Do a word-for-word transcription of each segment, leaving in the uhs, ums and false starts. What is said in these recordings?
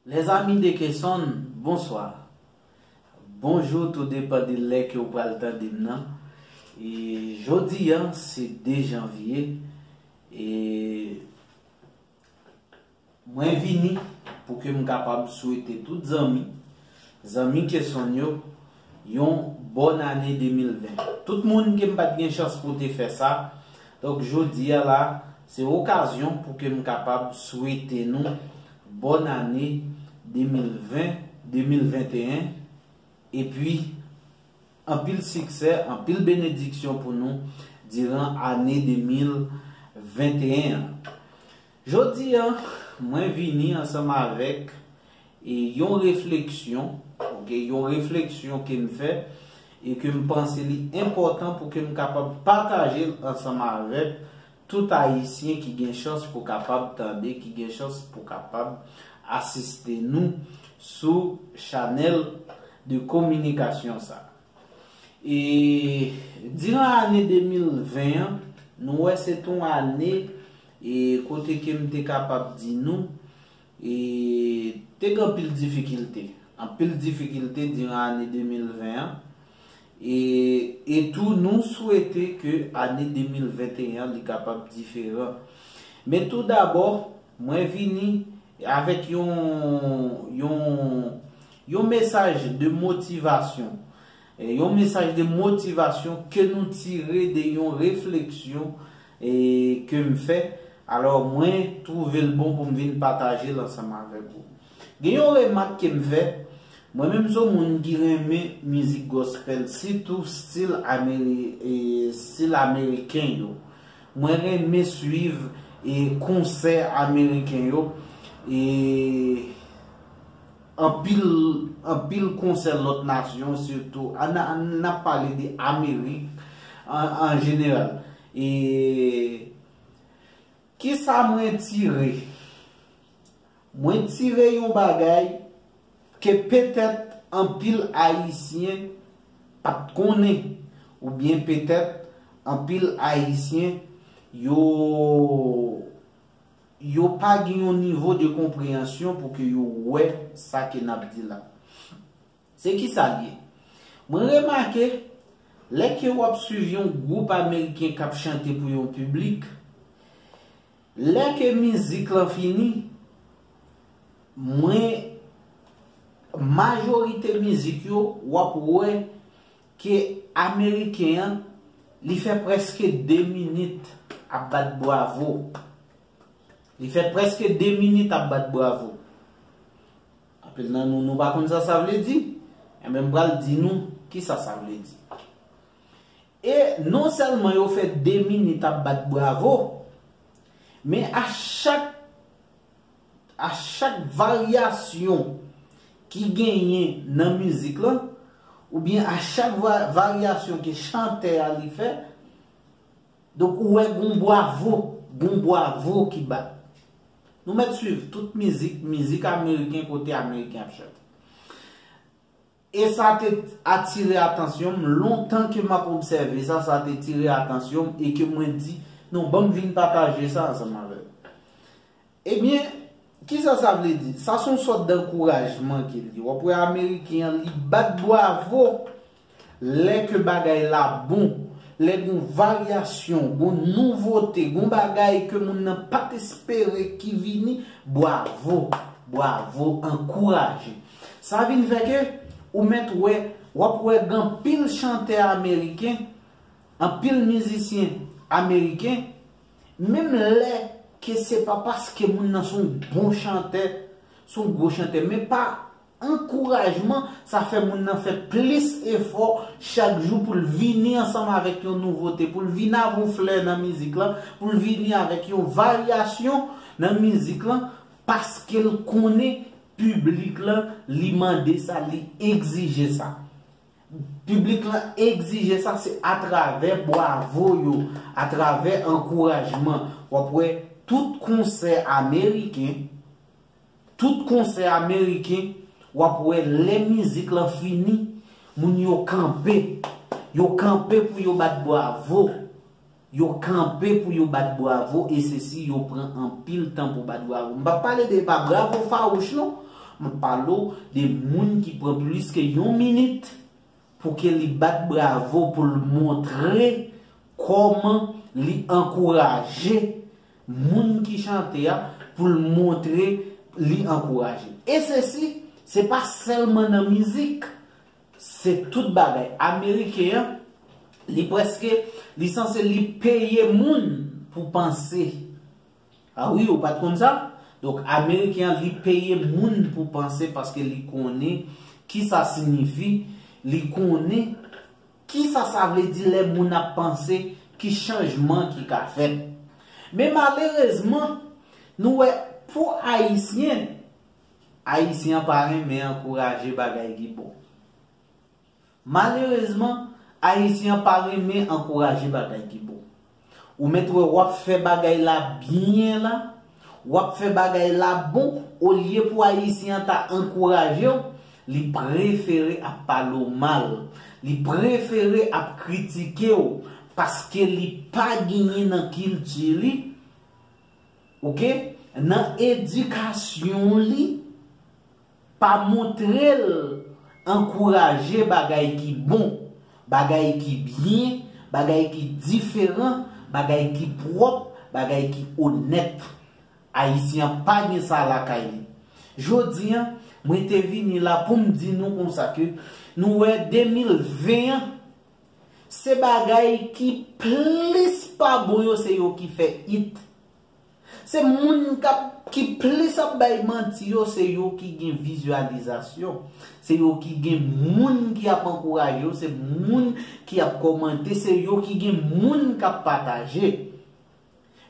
Les amis de Kesonn, bonswa. Bonjou, tou depann de lè ke w pral tande m nan. E jodi a, se de janvye. E mwen vini pou ke m kapab swete tout zanmi, zanmi Kesonn yo, yon bòn ane de mil ven. Tout moun ke m pa t gen chans pou te fè sa, donk jodi a la, se okazyon pou ke m kapab swete nou bòn ane de mil ven, de mil venteyen, epi anpil siksè, anpil benediksyon pou nou diran ane de mil venteyen an. Jodi a, mwen vini ansanm avèk e yon refleksyon, ok, yon refleksyon ke m fè e ke m panse li enpòtan pou ke m kapab pataje l ansanm avèk tout Ayisyen ki gen chans pou kapab tande, ki gen chans pou kapab asiste nou sou chanèl de kominikasyon sa. E diran ane de mil ven an, nou wè se t on ane e kote ke m te kapab di nou e te gen anpil difikilte. Anpil difikilte diran ane de mil ven an. E, e tou, nou swete ke ane de mil venteyen an li kapab diferan. Men tou dabò, mwen vini avèk yon, yon, yon mesaj de motivasyon. E yon mesaj de motivasyon ke nou tire de yon refleksyon e ke m fè. Alò, mwen twouve l bon pou m vin pataje l ansanm avèk ou. Gen yon remak ke m fè. Mwen menm se yon moun ki renmen mizik gospel, sitou stil ameri-, e, stil ameriken yo. Mwen renmen swiv e konsè ameriken yo. E anpil, anpil konsè lòt nasyon, sitou, an, an, n ap pale de Amerik an, an jeneral. E kisa mwen tire? Mwen tire yon bagay ke petèt anpil Ayisyen pa t konnen, oubyen petèt anpil Ayisyen yo, yo pa gen yon nivo de konpreyansyon pou ke yo wè sa ke n ap di la. Se kisa l ye? Mwen remake, lè ke w ap swiv yon gwoup ameriken k ap chante pou yon piblik, lè ke mizik lan fini, mwen, majorite mizik yo, w ap wè ke ameriken an, li fè prèske de minit ap bat bwavo. Li fè prèske de minit ap bat bwavo. Anpil nan nou, nou pa konn sa sa vle di. Enben, m pral di nou kisa sa vle di. E non sèlman yo fè de minit ap bat bwavo, men a chak, a chak varyasyon ki genyen nan mizik lan, oubyen a chak va-, varyasyon ke chantè a li fè, donk, ou wè gon bwavo, gon bwavo ki bat. Nou mèt swiv tout mizik, mizik ameriken kote ameriken ap chante. E sa te atire atansyon m, lontan ke m ap obsève sa, sa te tire atansyon m e ke mwen di, non, ban m vin pataje sa ansanm avè w. Ebyen, kisa sa vle di? Sa se yon sòt dankourajman ke l ye. W ap wè ameriken an, li bat bwavo lè ke bagay la bon, lè gon varyasyon, gon nouvote, gon bagay ke moun nan pa t espere ki vini, bwavo, bwavo, ankouraje. Sa vin fè ke ou mèt wè, w ap wè gen anpil chantè ameriken, anpil mizisyen ameriken, menm lè ke se pa paske moun nan se yon bon chantè, se yon gwo chantè, men pa ankourajman, sa fè moun nan fè plis efò chak jou pou l vini ansanm avèk yon nouvote, pou l vin avè yon flè nan mizik lan, pou l vini avèk yon varyasyon nan mizik lan, paske l konnen piblik lan, li mande sa, li egzije sa. Piblik lan egzije sa, se atravè bwavo yo, atravè ankourajman. W ap wè tout konsè ameriken, tout konsè ameriken, w ap wè lè mizik lan fini, moun yo kanpe. Yo kanpe pou yo bat bwavo. Yo kanpe pou yo bat bwavo e se si yo pran anpil tan pou bat bwavo. M p ap pale de pa bwavo fawouch non, M ap pale w de moun ki pran plis ke yon minit pou ke li bat bravo, pou l montre kòman li ankouraje moun ki chante a, pou l montre li ankouraje. E sesi, se pa sèlman nan mizik, se tout bagay. Ameriken an, li prèske, li sanse li peye moun pou panse. A wi, ou pa t konn sa? Donk, Ameriken an, li peye moun pou panse paske li konnen ki sa siyifi, li konnen ki sa sa vle di lè moun ap panse, ki chanjman ki ka fèt. Men malerezman, nou wè pou Ayisyen, Ayisyen an pa renmen ankouraje bagay ki bon. Malerezman, Ayisyen an pa renmen ankouraje bagay ki bon. Ou mèt wè w ap fè bagay la byen la, w ap fè bagay la bon, olye pou Ayisyen an ta ankouraje w, li prefere ap pale w mal, li prefere ap kritike w, paske li pa genyen nan kilti li, oke, nan edikasyon li, pa montre l ankouraje bagay ki bon, bagay ki byen, bagay ki diferan, bagay ki pwòp, bagay ki onèt. Ayisyen an pa gen sa lakay li. Jodi a, mwen te vini la pou m di nou konsa ke nou wè de mil ven an, se bagay ki plis pa bon yo, se yo ki fè it. Se moun k ap, ki plis ap bay manti yo, se yo ki gen vizyalizasyon. Se yo ki gen moun ki ap ankouraje yo, se moun ki ap kòmante, se yo ki gen moun k ap pataje.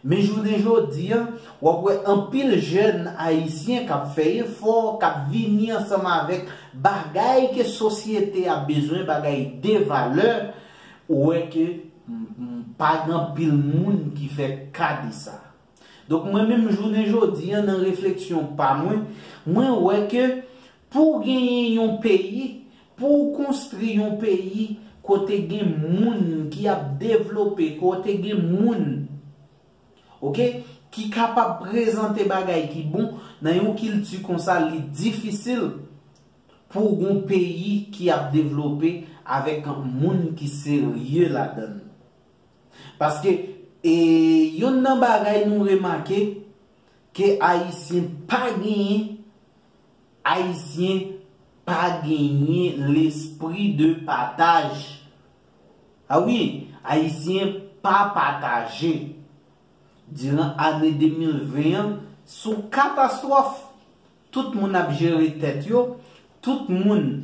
Men jounen jodi a, w ap wè anpil jèn ayisyen k ap fè efò, k ap vini ansanm avèk bagay ke sosyete a bezwen, bagay de valè, ou wè ke m, m, pa gen anpil moun ki fè ka de sa. Donk, mwen menm, jounen jodi a, nan refleksyon pa mwen, mwen wè ke pou w genyen yon peyi, pou w konstwi yon peyi kote gen moun ki ap devlope, kote gen moun, oke, ki kapab prezante bagay ki bon, nan yon kilti konsa, li difisil pou w gen yon peyi ki ap devlope avèk moun ki serye ladan l. Paske, e, youn nan bagay nou remake, ke Ayisyen pa genyen, Ayisyen pa genyen lespri de pataj. A wi, Ayisyen pa pataje. Diran ane de mil ven an, se yon katastwòf. Tout moun ap jere tèt yo, tout moun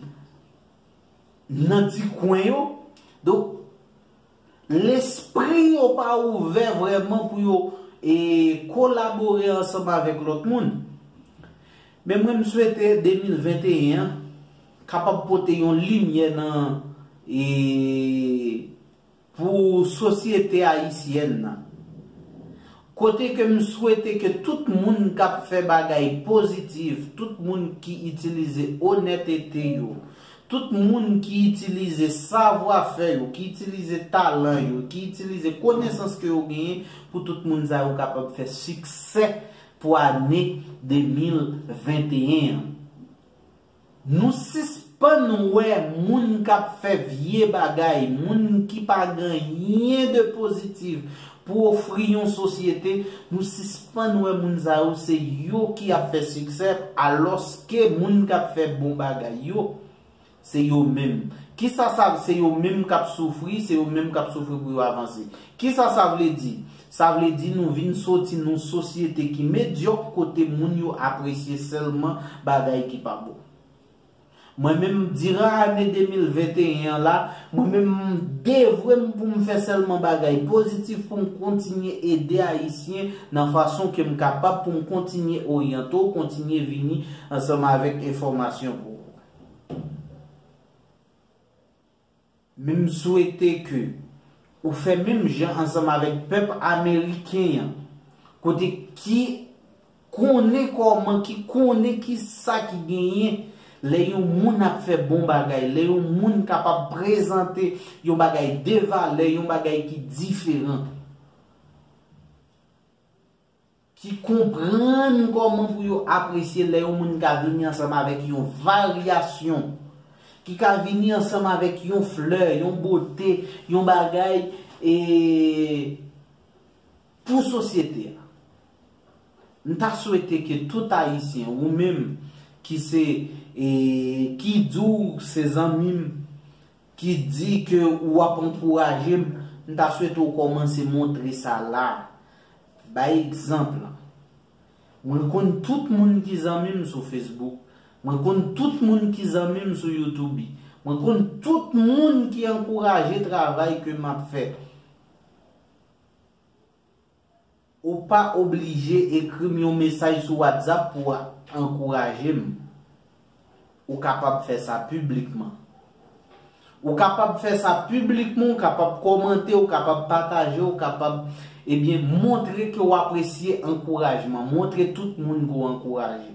nan ti kwen yo. Donk, lespri yo pa ouvè vrèman pou yo, e, kolabore ansanm avèk lòt moun. Men mwen, m swete de mil venteyen an kapab pote yon limyè nan, e, pou sosyete ayisyèn nan. Kote ke m swete ke tout moun k ap fè bagay pozitif, tout moun ki itilize onètete yo, tout moun ki itilize savwafè yo, ki itilize talan yo, ki itilize konesans ke yo genyen, pou tout moun sa yo kapab fè siksè pou ane de mil venteyen an. Nou sispann wè moun k ap fè vye bagay, moun ki pa gen anyen de pozitif pou ofri yon sosyete, nou sispann wè moun sa yo se yo ki ap fè siksè, alòske moun k ap fè bon bagay yo, se yo menm. Kisa sa, se yo menm k ap soufri, se yo menm k ap soufri pou yo avanse. Kisa sa vle di? Sa vle di nou vin soti nan yon sosyete ki medyòk, kote moun yo apresye sèlman bagay ki pa bon. Mwen menm, diran ane de mil venteyen an la, mwen menm, m devwe m pou m fè sèlman bagay pozitif, pou m kontinye ede Ayisyen nan fason ke m kapab, pou m kontinye oryante w, kontinye vini ansanm avèk enfòmasyon pou ou. Men m swete ke ou fè menm jan ansanm avèk pèp ameriken an, kote ki konnen kòman, ki konnen ki sa ki genyen lè yon moun ap fè bon bagay, lè yon moun kapab prezante yon bagay de valè, yon bagay ki diferan. ki konprann kòman pou yo apresye lè yon moun ka vini ansanm avèk yon varyasyon, ki ka vini ansanm avèk yon flè, yon bote, yon bagay e pou sosyete a. M ta swete ke tout Ayisyen, ou menm ki se, e, ki di w se zanmi m, ki di ke w ap ankouraje m, m ta swete w kòmanse montre sa la. Bay egzanp lan. Mwen konn tout moun ki zanmi m sou Facebook. Mwen konn tout moun ki zanmi m sou YouTube. Mwen konn tout moun ki ankouraje travay ke m ap fè. Ou pa oblije ekri m yon mesaj sou WhatsApp pou w ankouraje m. Ou kapab fè sa piblikman. Ou kapab fè sa piblikman, ou kapab kòmante, ou kapab pataje, ou kapab, ebyen, montre ke w apresye ankourajman. Montre tout moun ke w ankouraje.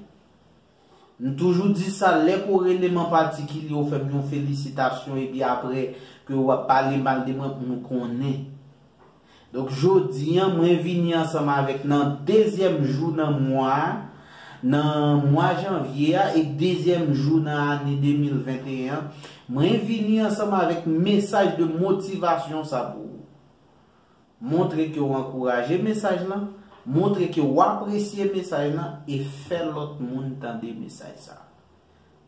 M toujou di sa, lè ke w rele m an patikilye, w fè m yon felisitasyon, epi apre ke w ap pale mal de mwen, m konnen. Donk, jodi a, mwen vini ansanm avèk nan dezyèm jou nan mwa a, nan mwa janvye a, e dezyèm jou nan ane de mil venteyen an, mwen vini ansanm avèk mesaj de motivasyon sa pou ou. Montre ke w ankouraje mesaj lan, montre ke w apresye mesaj lan, e fè lòt moun tande mesaj sa.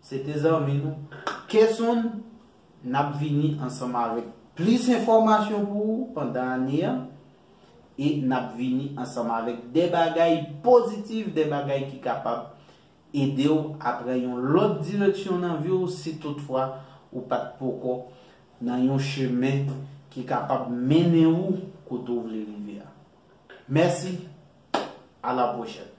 Se te zanmi nou, Kesonn, n ap vini ansanm avèk plis enfòmasyon pou ou pandan ane a, e n ap vini ansanm avèk de bagay pozitif, de bagay ki kapab ede w a pran yon lòt direksyon nan vi w si toutfwa ou pa t poko nan yon chemen ki kapab mennen ou kote w vle rive a. Mèsi, a la pwochèn.